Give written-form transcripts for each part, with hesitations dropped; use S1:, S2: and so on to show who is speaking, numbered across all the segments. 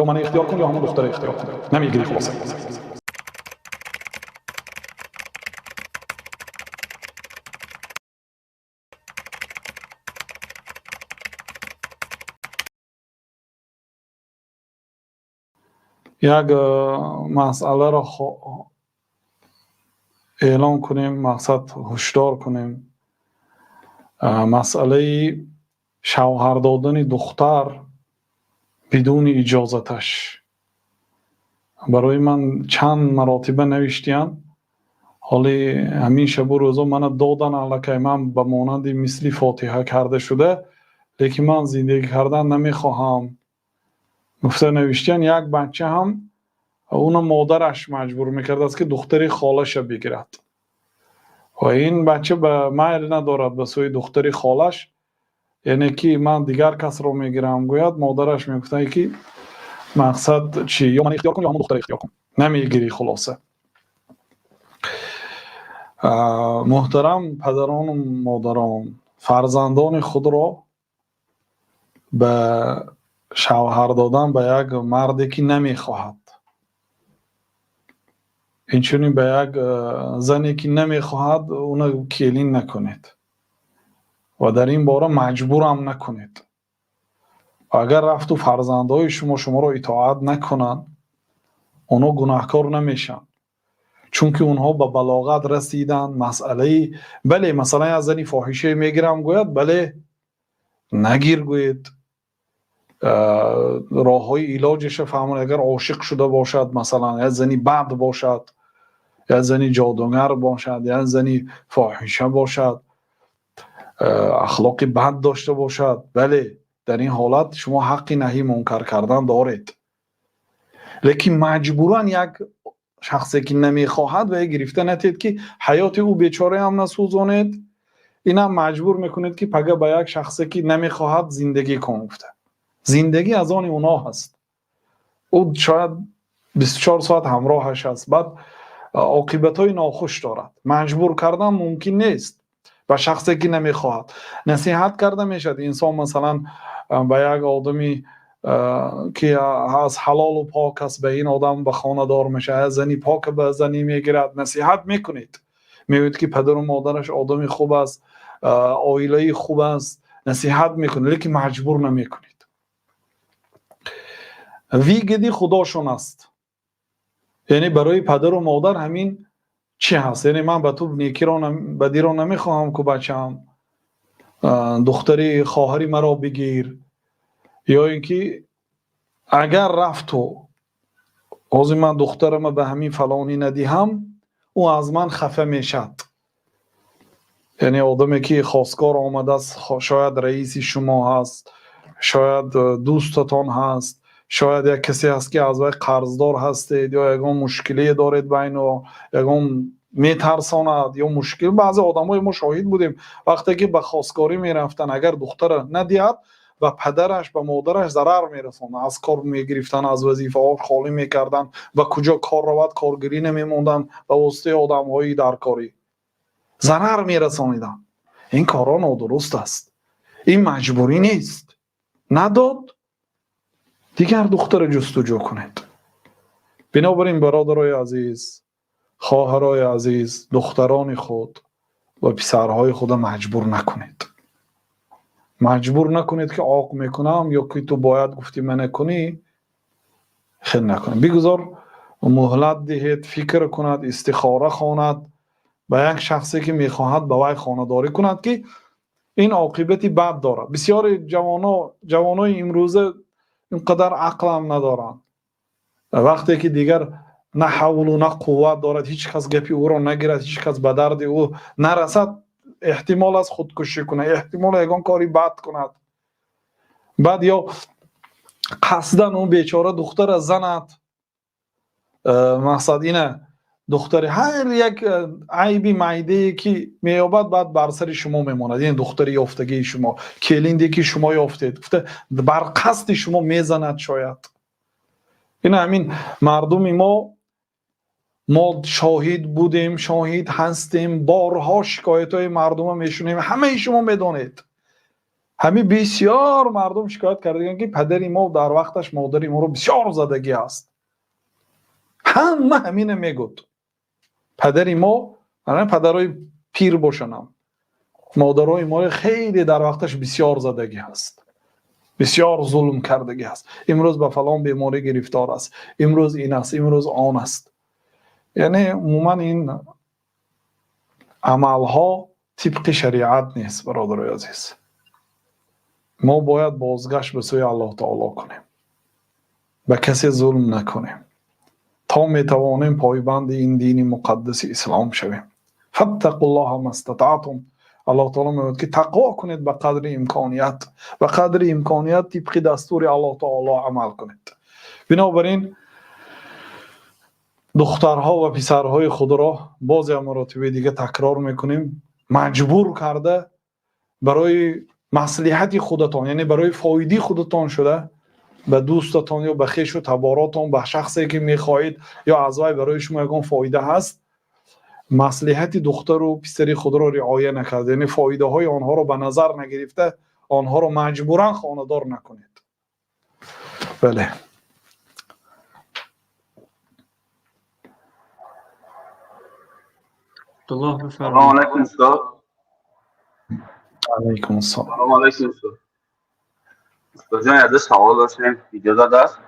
S1: Ё мана ихтиёр кун, ё ҳамон духтара ихтиёр кун. Намегирӣ, хулоса. Як масъаларо эълон кунем, мақсад ҳушдор кунем. Масъалаи шавҳар додани духтар бидуни иҷозаташ. Барои ман чанд маротиба навиштиянд. Ҳоли ҳамин шабу рӯзо мана додан, аллакай ман ба монанди мисли фотиҳа карда шуда, лекин ман зиндагӣ кардан намехоҳам. Гуфта навиштиянд, як бача ҳам уно модараш маҷбур мекардааст, ки духтари холаша бигирад. Ва ин бача ба майл надорад ба сӯи духтари холаш, яъне ки ман дигар касро мегирам гӯяд, модараш мегуфтанд, ки мақсад чи? Ё ман ихтиёр кун, ё ҳамон духтара ихтиёр кун. Намегирӣ, хулоса. Муҳтарам падарону модарон, фарзандони худро ба шавҳар додан ба як марде, ки намехоҳад, инчунин ба як зане, ки намехоҳад, уна келин накунед ва дар ин бора маҷбурам накунед. Агар рафту фарзандҳои шумо шуморо итоат накунанд, онҳо гунаҳкор намешаванд, чунки онҳо ба балоғат расиданд. Масъалаи бале, масалан, як зани фоҳише мегирам гӯяд, бале, нагир гӯед, роҳҳои илоҷаша фаҳмонед. Агар ошиқ шуда бошад, масалан, як зани бад бошад, як зани ҷодугар бошад, як зани фоҳиша бошад, ахлоқи бад дошта бошад, бале, дар ин ҳолат шумо ҳаққи наҳи мункар кардан доред. Лекин маҷбуран як шахсе, ки намехоҳад, ва гирифта натиҳед, ки ҳаёти ӯ бечораам насӯзонед, инам маҷбур мекунед, ки пага ба як шахсе, ки намехоҳад, зиндагӣ кун гуфта. Зиндагӣ аз они онҳо ҳаст. Ӯ шояд 24 соат ҳамроҳаш аст, баъд оқибатҳои нохуш дорад. Маҷбур кардан мумкин нест ба шахсе, ки намехоҳад. Насиҳат карда мешавад. Инсон, масалан, ба як одами, ки аз ҳалолу пок аст, ба ин одам ба хонадор мешавад, як зани пока ба занӣ мегирад, насиҳат мекунед. Мегӯед, ки падару модараш одами хуб аст, оилаи хуб аст, насиҳат мекунед, лекин маҷбур намекунед. Выгода худошон аст. Яъне барои падару модар ҳамин чӣ ҳаст? Яъне ман ба ту некиро, бадиро намехоҳам ку, бачаам, духтари хоҳари маро бигир. Ё ин ки агар рафту ҳозир ман духтарама ба ҳамин фалонӣ надиҳам, ӯ аз ман хафа мешавад. Яъне одаме, ки хосгор омадааст, шояд раиси шумо ҳаст, шояд дӯстатон ҳаст, шояд як касе ҳаст, ки аз вай қарздор ҳастед, ё ягон мушкилие доред байно, ягон метарсонад ё мушкил. Баъзе одамои мо шоҳид будем, вақте ки ба хосгорӣ мерафтанд, агар духтара надиҳад, ба падараш, ба модараш зарар мерасонад, аз кор мегирифтанд, аз вазифаҳо холӣ мекарданд, ба куҷо кор равад, коргирӣ намемонданд, ба воситаи одамҳои даркорӣ зарар мерасониданд. Ин корҳо нодуруст аст. Ин маҷбурӣ нест. Надод, дигар духтара ҷустуҷӯ кунед. Бинобар ин, бародарои азиз, хоҳарои азиз, духтарони худ ва писарҳои худро маҷбур накунед. Маҷбур накунед, ки оқ мекунам ё ки ту бояд гуфтӣ мана кунӣ, хел накунед. Бигузор муҳлат диҳед, фикр кунад, истихора хонад, ба як шахсе, ки мехоҳад, ба вай хонадорӣ кунад, ки ин оқибати бад дорад. Бисёри ҷавоно, ҷавонои имрӯза ин қадар ақлам надоранд. Вақте ки дигар на ҳавлу на қувват дорад, ҳеҷ кас гапи ӯро нагирад, ҳеҷ кас ба дарди ӯ нарасад, эҳтимол аст худкушӣ кунад, эҳтимол ягон кори бад кунад. Баъд ё қасдан ӯ бечора духтара занад. Мақсад ина, духтари ҳар як айби майдае, ки меёбад, баъд бар сари шумо мемонад. Ин духтари ёфтагии шумо, келинде, ки шумо ёфтед, гуфта бар қасди шумо мезанад шояд. Ина ҳамин мардуми мо шоҳид будем, шоҳид ҳастем, борҳо шикоятҳои мардума мешунем. Ҳамаи шумо медонед. Ҳамин бисёр мардум шикоят кардаган, ки падари мо дар вақташ модари моро бисёр задагӣ аст. Ҳама ҳамина мегӯд. Падари мо, падарои пир бошанам, модарои мо хеле дар вақташ бисёр задагӣ ҳаст, бисёр зулм кардагӣ ҳаст. Имрӯз ба фалон беморӣ гирифтор аст, имрӯз ин аст, имрӯз он аст. Яъне умуман ин амалҳо тибқи шариат нест, бародарои азиз. Мо бояд бозгашт ба сӯи Аллоҳ таоло кунем, ба касе зулм накунем, то метавонем пойбанди ин дини муқаддаси ислом шавем. Фаттақуллоҳа мастатаътум. Аллоҳ таоло мегӯяд, ки тақво кунед ба қадри имконият, ба қадри имконият тибқи дастури Аллоҳ таоло амал кунед. Бинобар ин духтарҳо ва писарҳои худро боз як маротибаи дига такрор мекунем, маҷбур карда барои маслиҳати худатон, яъне барои фоидаи худатон шуда, ба дӯстатон ё ба хешу таборотон, ба шахсе ки мехоҳед ё аз вай барои шумо ягон фоида ҳаст, маслиҳати духтару писари худро риоя накарда, яъне фоидаҳои онҳоро ба назар нагирифта, онҳоро маҷбуран хонадор накунед. Бале.
S2: Салом алайкум, устод.
S1: Алайкум ассалом.
S2: Салом алайкум, устод. Устод ҷон, як савол доштем, иҷозат аст?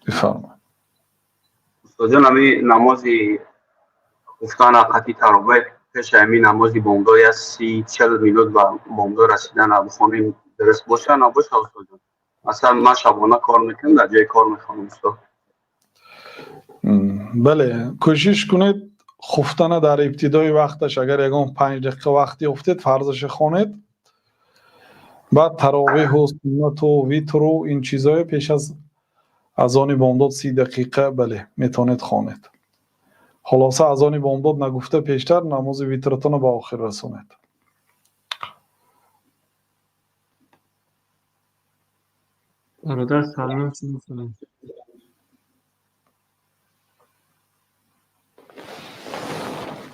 S1: Бифармоед.
S2: Устод ҷон, ҳамин намози гуфтан қати таровеҳ пеш ҳамин намози бомдод як 30-40 минут ба бомдод расидан бихонем, дуруст боша набоша, устод ҷон? Масалан, ман шабона кор мекунам, дар ҷои кор мехонам, устод.
S1: Бале, кӯшиш кунед хуфтана дар ибтидои вақташ, агар ягон 5 дақиқа вақт ёфтед, фарзаша хонед, баъд таровеҳу суннату витру ин чизое пеш аз азони бомдод 30 дақиқа, бале, метавонед хонед. Хулоса, азони бомдод нагуфта пештар намози витратонро ба охир расонед.
S3: Бародар Салмон, чӣ мефармоед?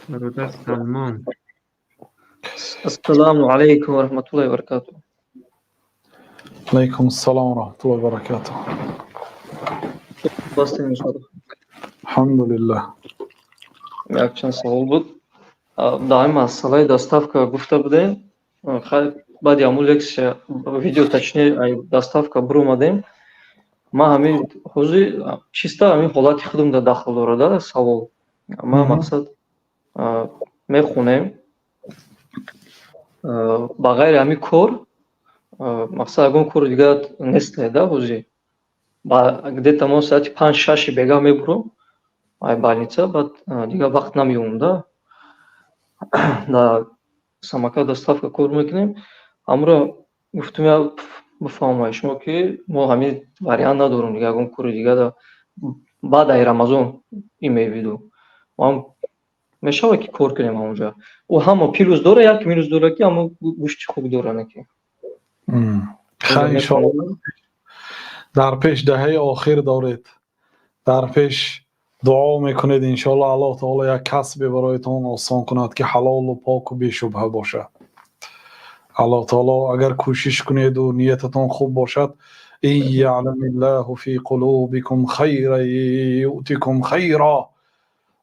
S3: Бародар Салмон.
S4: Ассалому алайкум ва раҳматуллоҳи ва баракатуҳ.
S1: Алайкум ассалом ва раҳматуллоҳи ва баракатуҳ.
S4: Бастем, иншоаллоҳ.
S1: Алҳамдулиллаҳ.
S4: Якчанд савол буд. Дар ҳамин масъалаи доставка гуфта будем. Баъди ҳамун лексия, видео точнее, доставка биромадем. Ман ҳамин ҳозир чиста ҳамин ҳолати худам дар дахл дорад, да, савол. Ман мақсад мехонем. Ба ғайри ҳамин кор, мақсад ягон кори дигар нестае, да, ҳозир. Где-то мо соати 5-6 бегаҳ мебурам ай больница, баъд дигар вақт намеёбам, да. Дар самокат доставка кор мекунем. Ҳамро гуфтум, я бифаҳмам шумо, ки мо ҳамин вариант надорем, дигар ягон кори дигар баъд ай Рамазон имею в виду. Мо мешавад ки кор кунем ҳамонҷо. Ӯ ҳама плюс дора, як минус дора, ки ҳамо гӯшти хук дора, не ки.
S1: Хайр, иншоаллоҳ. Дар пеш даҳаи охир доред. Дар пеш дуо мекунед, иншоаллоҳ Аллоҳ таоло як касбе бароятон осон кунад, ки ҳалолу поку бешубҳа бошад. Аллоҳ таоло агар кӯшиш кунеду ниятатон хуб бошад, ин яъламиллаҳу фи қулубикум хайран юътикум хайра.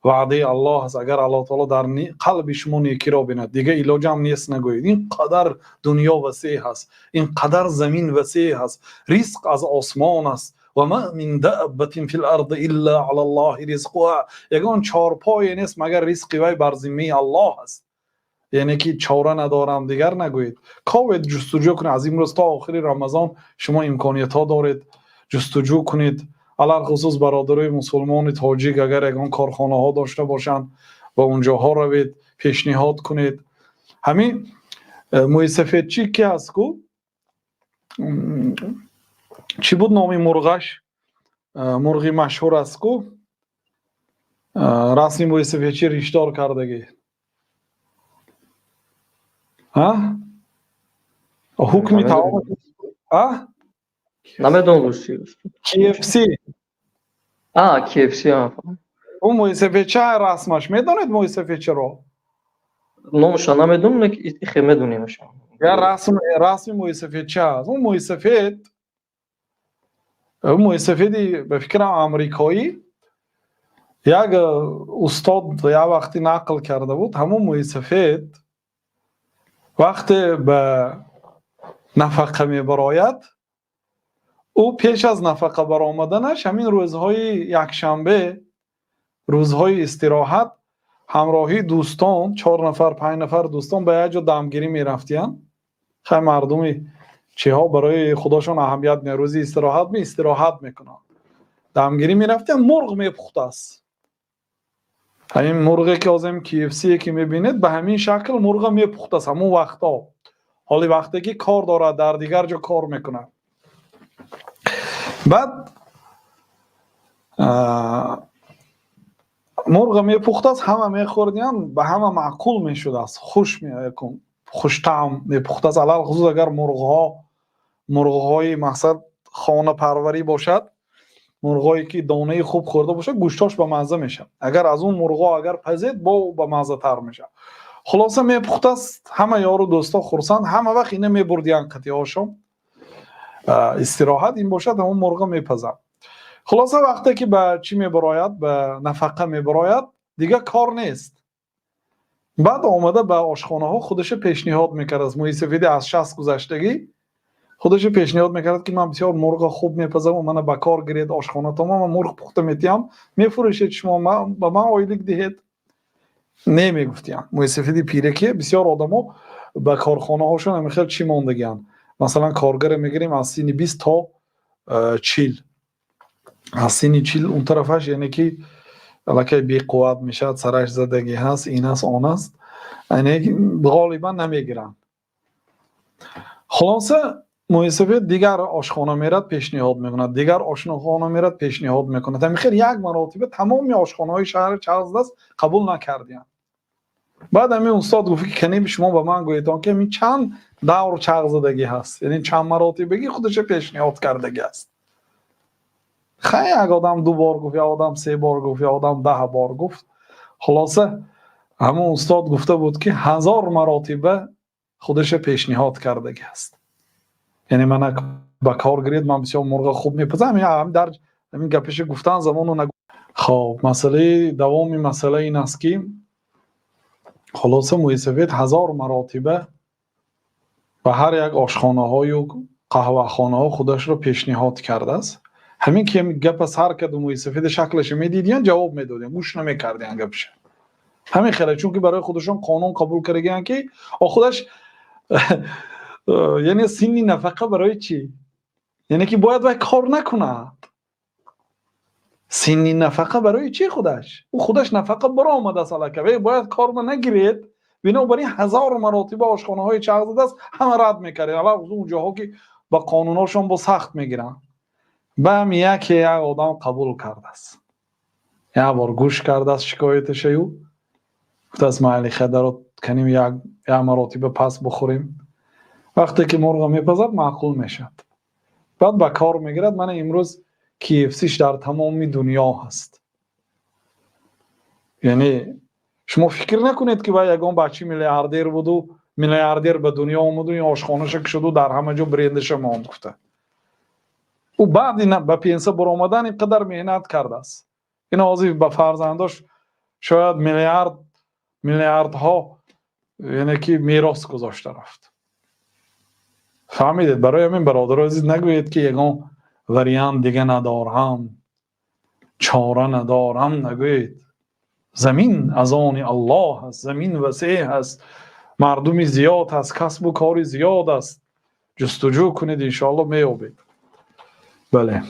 S1: Ваъдаи Аллоҳ аст, агар Аллоҳ таоло дар қалби шумо некиро бинад, дигар илоҷам нест нагӯед. Ин қадар дунё васеъ ҳаст, ин қадар замин васеъ ҳаст, ризқ аз осмон аст. Ва ма мин даббатин фил арди илла алаллоҳи ризқуҳа. Ягон чорпое нест, магар ризқи вай бар зиммаи Аллоҳ аст. Яъне ки чора надорам дигар нагӯед. Ковед, ҷустуҷӯ кунед. Аз имрӯз то охири Рамазон шумо имкониятҳо доред, ҷустуҷӯ кунед. Алалхусус бародарои мусулмони тоҷик агар ягон корхонаҳо дошта бошанд, ба унҷоҳо равед, пешниҳод кунед. Ҳамин мӯйсафедчӣ ки ҳаст ку? Чӣ буд номи мурғаш? Мурғи машҳур аст ку? Расми мӯйсафедчӣ риштор кардагӣ. Ҳа? Ҳукми таом? А?
S4: Намедонам русӣ.
S1: KFC.
S4: А, KFC.
S1: Ӯ мӯйсафедча расмаш. Медонед мӯйсафедчаро?
S4: Номаша намедонам, лекин ихе медонем.
S1: Я расм, расми мӯйсафед чи ҳаст? Он мӯйсафед, мӯйсафеди, ба фикрам, амрикоӣ. Як устод як вақте нақл карда буд, ҳамон мӯйсафед вақте ба нафақа мебарояд, ӯ пеш аз нафақа баромаданаш ҳамин рӯзҳои якшанбе, рӯзҳои истироҳат, ҳамроҳии дӯстон, чор нафар, панҷ нафар дӯстон ба як ҷо дамгирӣ мерафтиянд. Хай, мардуми чиҳо барои худошон аҳамият не, рӯзи истироҳат истироҳат мекунанд. Дамгирӣ мерафтиянд, мурғ мепухтааст. Ҳамин мурғе ки ҳозир KFC ки мебинед, ба ҳамин шакл мурға мепухтааст ҳамон вақтҳо. Ҳоли вақте ки кор дорад, дар дигар ҷо кор мекунад. Баъд мурға мепухтааст, ҳама мехӯрдиянд, ба ҳама маъқул мешудааст, хуш хуштаъм мепухтааст. Алалхусус агар мурғҳо мурғҳои, мақсад, хонапарварӣ бошад, мурғҳое ки донаи хуб хӯрда бошад, гӯштош ба мазза мешавад. Агар аз он мурғҳо агар пазед, бо ба маззатар мешавад. Хулоса, мепухтааст, ҳама ёру дӯстҳо хурсанд, ҳама вақт ина мебурдиянд қатиҳошон истироҳат ин бошад, ҳамон мурға мепазад. Хулоса, вақте ки ба чӣ мебарояд, ба нафақа мебарояд, дигар кор нест. Баъд омада ба ошхонаҳо худаша пешниҳод мекард. Мӯйсафеди аз 60 гузаштагӣ худаша пешниҳод мекард, ки ман бисёр мурға хуб мепазаму мана ба кор гиред ошхонатома, ман мурғ пухта метиҳам, мефурӯшед шумо, ба ман ойлик диҳед. Не мегуфтиям. Мӯйсафеди пираке бисёр одамо ба корхонаҳошон ҳамин хел чӣ мондагианд. Масалан, коргаре мегирем аз синни 20 то 40, аз синни 40 он тарафаш, яъне ки аллакай беқувват мешавад, сараш задагӣ ҳаст, ин аст, он аст, ғолибан намегиранд. Хулоса, мӯйсафед дигар ошхона мерад, пешниҳод мекунад, дигар ошхона мерад, пешниҳод мекунад. Ҳамин хел як маротиба тамоми ошхонаҳои шаҳри чағз даст қабул накардиянд. Баъд ҳамин устод гуфт, ки канем, шумо ба ман гӯедон, ки ҳамин чанд давр чағ задагӣ ҳаст, яъне чанд маротибагӣ худаша пешниҳод кардагӣ аст. Хай, як одам ду бор гуфт, як одам се бор гуфт, як одам 10 бор гуфт. Хулоса, ҳамон устод гуфта буд, ки 1000 маротиба худаша пешниҳод кардагӣ аст, яъне мана ба кор гиред, ман бисёр мурға хуб мепазам. Дар ҳамин гапаша гуфтан замону нагу. Хоб, масъалаи давоми масъала ин аст, ки хулоса, мӯйсафед 1000 маротиба ба ҳар як ошхонаҳою қаҳвахонаҳо худашро пешниҳод кардааст. Ҳамин ки гапа сар карду, мӯйсафеда шаклаша медидиян, ҷавоб медодиян, гӯш намекардиян гапаша. Ҳамин хеле, чунки барои худашон қонун қабул кардагиян, ки худаш, яъне синни нафақа барои чӣ? Яъне ки бояд вай кор накунад. Синни нафақа барои чӣ? Худаш, ӯ худаш нафақа баромадааст, аллакай вай бояд корма нагиред. Бинобар ин 1000 маротиба ошхонаҳои чағ задааст, ҳама рад мекардем. Алахусус он ҷоҳо ки ба қонунҳошон бо сахт мегиранд. Баъд яке як одам қабул кардааст, як бор гӯш кардааст шикояташаю, гуфтааст: майли, хадаро каним, як маротиба пас бихӯрем. Вақте ки мурға мепазад, маъқул мешавад, баъд ба кор мегирад. Мана имрӯз KFC-ш дар тамоми дунё ҳаст. Яъне шумо фикр накунед, ки вай ягон бачаи миллиардер буду, миллиардер ба дунё омаду, ин ошхонаша кушоду, дар ҳама ҷо брендаша монд гуфта. Ӯ баъди ба пенсия баромадан ин қадар меҳнат кардааст. Ин ҳозир ба фарзандош шояд миллиард, миллиардҳо, яъне ки мерос гузошта рафт. Фаҳмидед? Барои ҳамин, бародаро азиз, нагӯед, ки ягон вариант дига надорам, чора надорам, нагӯед. Замин аз они Аллоҳ аст, замин васеъ аст, мардуми зиёд аст, касбу кори зиёд аст. Ҷустуҷӯ кунед, иншоалло меёбед. Бале.